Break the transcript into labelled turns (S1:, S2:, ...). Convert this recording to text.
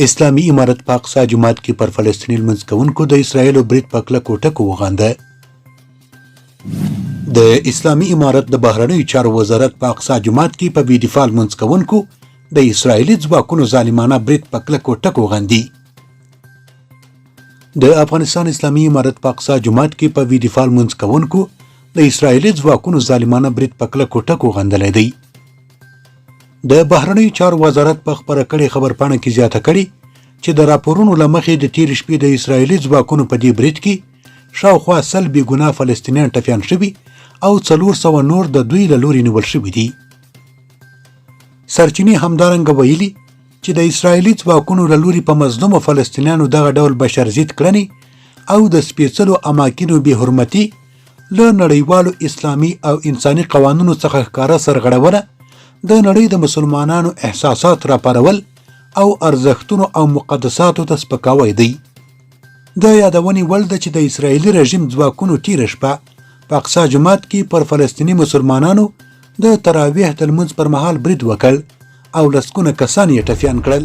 S1: اسلامي امارت په اقصی جومات کې پر فلسطیني لمونځ کوونکو د اسراییلو برید په کلکو ټکو وغانده. د اسلامي امارت د بهرنیو چارو وزارت په اقصی جومات کې په بې دفاع لمونځ کوونکو د اسراییلي ځواکونو ظالمانه برید په کلکو ټکو غندي. د افغانستان اسلامي امارت په اقصی جومات کې په بې دفاع لمونځ کوونکو د اسراییلي ځواکونو ظالمانه برید په کلکو ټکو غندلی دی. د بهرنیو چارو وزارت په خپره کړې خبرپاڼه کې زیاته کړې چې د راپورونو له مخې د تېرې شپې د اسراییلي ځواکونو په دې برید کې شاوخوا 100 بې ګناه فلسطینیان ټپیان شوي او 400 نور د دوی له لوري نیول شوي دي. سرچینې همدارنګه ویلي چې د اسراییلي ځواکونو له لوري په مظلومو فلسطینیانو دغه ډول بشر ضد کړنې او د سپېڅلو اماکنو بې حرمتي له نړیوالو اسلامي او انساني قوانینو څخه ښکاره سرغړونه، د نړۍ د مسلمانانو احساسات راپارول او ارزښتونو او مقدساتو ته سپکاوی دی. د یادونې وړ ده چې د اسراییلي رژیم ځواکونو تیره شپه په اقصی جومات کې پر فلسطیني مسلمانانو د تراویح د لمونځ پر مهال برید وکړ او لسګونه کسان یې ټپیان کړل.